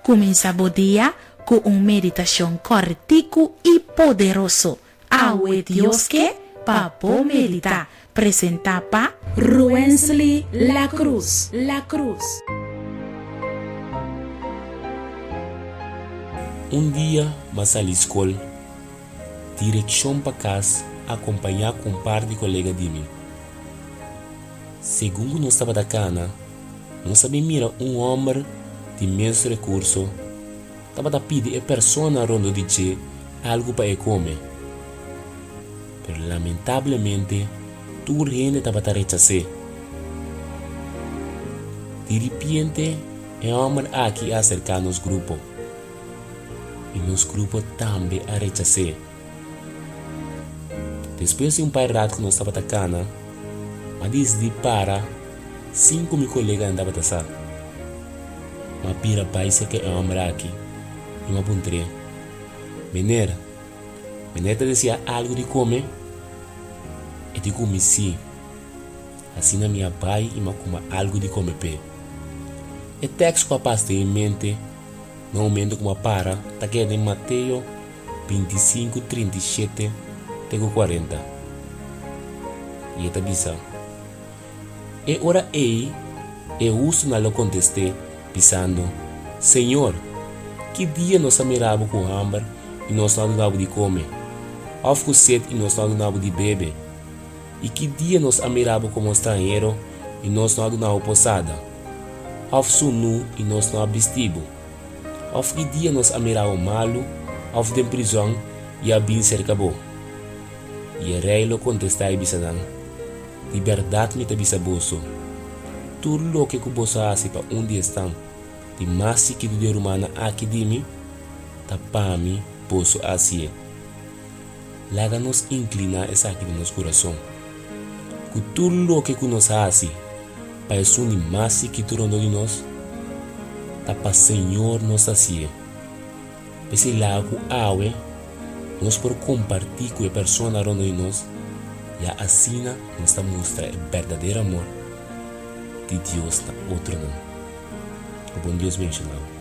Kuminsá bo dia ku un meditashon kòrtiku i poderoso. Awe Dios ke pa bo meditá. Presentá pa Ruensly La Cruz. La Cruz. Un dia m'a sali skol direkshon pa kas akompañá ku un par di kolega di mi. Segun ku nos tabata kana, nos a bin mira un hòmber di mes rekurso tabata pidi e persona rondó di dje algu pa e kome. Pero lamentablemente tur hende tabata rechas'é. Diripiente e hòmber aki a aserká nos grupo i nos grupo tambe a rechas'é. Despues di un par rat ku nos tabata kana, m'a disidí para sin ku mi koleganan tabata sa. M'a bira bai serka e hòmber aki i m'a puntr'é, Meneer, meneer ta deseá algu di kome? E di ku mi sí. Asina mi a bai i m'a kuma algu di kome p'e. E tèks ku a pasa den mi mente na momentu ku m'a para ta keda den Mateo 25, 37 te ku 40. I e ta bisa, E ora ei e hustunan lo kontest'é, bisando, Señor, ki dia nos a mira bo ku hamber i nos no a duna bo di kome, òf ku set i nos no a duna bo di bebe? I ki dia nos a mira bo komo stranhero i nos no a duna bo posada, òf sunú i nos no a bisti bo? Òf ki dia nos a mira bo malu òf den prizòn i a bin serka bo? I e rei lo kontestá i bisa nan, Di bèrdat mi ta bisa boso, tur loke ku boso a hasi pa un di esnan di mas chikitu di e rumannan aki di mi, ta pa mi boso a hasié. Laga nos inkliná esaki den nos kurason, ku tur loke ku nos hasi pa esun di mas chikitu rondó di nos, ta pa Señor nos hasié. P'esei laga ku awe nos por kompartí ku e persona rondó di nos, ya asina nos ta mustra e berdadero amor di Dios na otronan. Ku bon Dios benshoná bo.